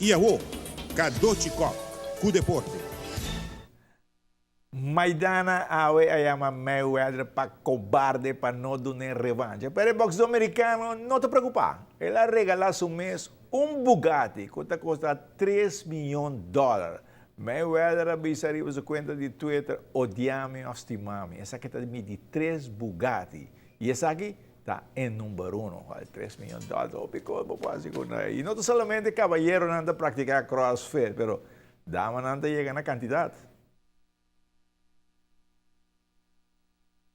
I awo, Kadochi Kok ku deporte. Maidana awe a yama Mayweather pa kobarde pa no dun'é revancha, pero e boxdor merikano no ta preokupá. El a regalá su mes un Bugatti ku ta kosta tres miyon dòler. Mayweather a bisa riba su kuenta di Twitter, Odiá mi òf stimá mi, esaki ta mi di tres Bugatti i esaki Ta e number uno. Wal tres miyon dòler ta hopi kos bo por hasi ku nan. I no ta solamente kabayeronan ta praktiká crossfit, pero damanan ta yega na kantidat.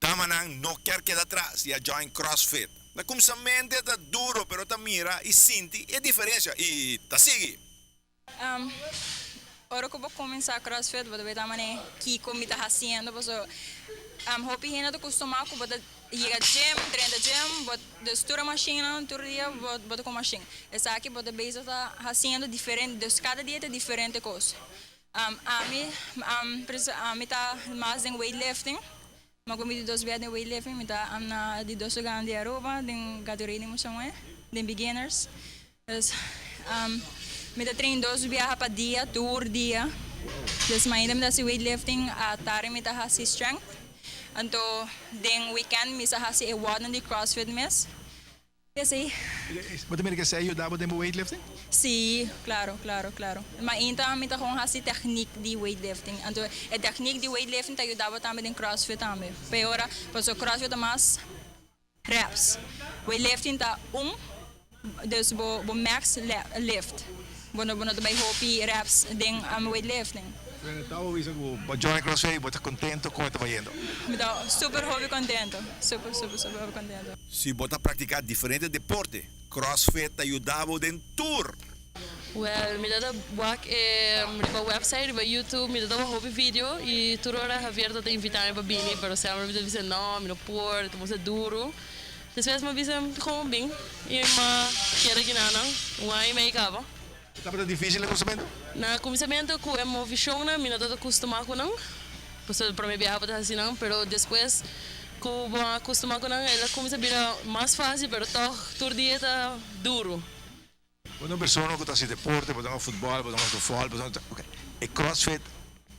Damanan no kier keda atras i a join crossfit. Na kumsamente ta duro pero ta mira i sinti e diferensia i ta sigui. Ora ku bo kuminsá crossfit bo ta weta manera kiko mi ta hasiendo pasobra hopi hende ta kustumá ku bo ta yega gym, drenta gym, bo dus tur e mashinnan tur dia bo ta ku mashin. Esaki bo ta bezig ta hasiendo diferente dus kada dia ta diferente kos. Ami ami ta mas den weightlifting, mi a kumpli di dos bia den weightlifting, mi ta na di dos lugar di Aruba den kategoria di mucha muhé den beginners. Dus mi ta train dos biaha pa dia, tur dia. Dus mainta mi ta hasi weightlifting, atardi mi ta hasi strength. Anto den weekend mi sa hasi e wòdnan di crossfit mes. Esei. Bo ta mira ku esei a yuda bo den bo weightlifting? Sí, klaro, klaro, klaro. Mainta mi ta gewoon hasi tèknik di weightlifting. Anto e tèknik di weightlifting ta yuda bo tambe den crossfit tambe. P'e ora, pasobra crossfit ta mas. Reps. Weightlifting ta un, dus bo bo max lift. Bo no bo no ta bai hopi reps den weightlifting. Pero ta bo bisa ku bo join CrossFit bo ta kontento kon e ta bayendo? Mi ta super hopi kontento, super super super hopi kontento. Si bo ta praktiká diferente deporte, CrossFit ta yuda bo den tur! Well, mi ta wak e riba website, riba YouTube, mi ta tuma hopi video y tur ora Javier ta ta invita mi pa bini, pero semper mi ta bisa no, mi no por, ta mester duru. Despues mi a bisa gewoon bin y mi a keda kinanan un aña y mei caba. Tabata dificil na cuminsamentu? Na cuminsamentu cu e movicionnan mi no ta ta custuma cu nan, pasobra prome biaha bo ta haci nan, pero despues cu bo a custuma cu nan el a cuminsa bira mas facil, pero tog tur dia ta duru. Bo ta un persona ku ta hasi deporte, bo ta hunga futbòl, bo ta hunga sofòl, bo ta hunga ok. E crossfit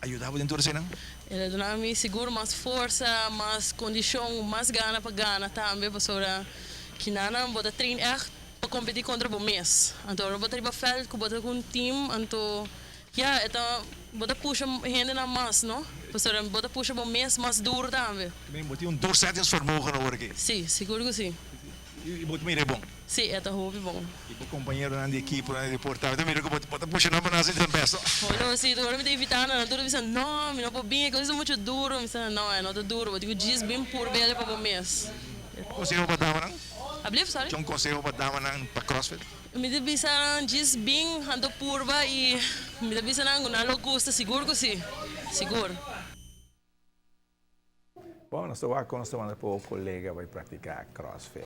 a yuda bo den tur eseinan? El a duna mi sigur mas forsa, mas kondishon, mas gana pa gana tambe pasobra kinanan bo ta train ègt pa kompetí kontra bo mes. Anto ora bo ta riba vèlt ku bo ta ku un team anto ya e ta bo ta pusha hendenan mas no pasobra bo ta pusha bo mes mas duru tambe. Bo tin un doorzettingsvermogen awor aki? Sí, sigur ku sí. I bo ta mira e bon? Sí, e ta hopi bon. I bo kompañeronan di ekipo, nan di deporte tambe ta mira ku bo ta pusha nan pa nan hasi nan bèst? Bueno, sí, tur ora mi ta invitá nan, nan tur ta bisa, No, mi no por bin, e kos ta muchu duru. Mi sa, No, e no ta duru, bo tin ku djis bin purbe'e pa bo mes. Konseho pa damanan? Ablief, sorry? Djun konseho pa damanan pa CrossFit? Mi ta bisa nan djis bin, anto purba i mi ta bisa nan ku nan lo gusta, sigur ku sí, sigur. Bon, nos ta wak kon nos ta manda pa bo kolega bai praktiká CrossFit.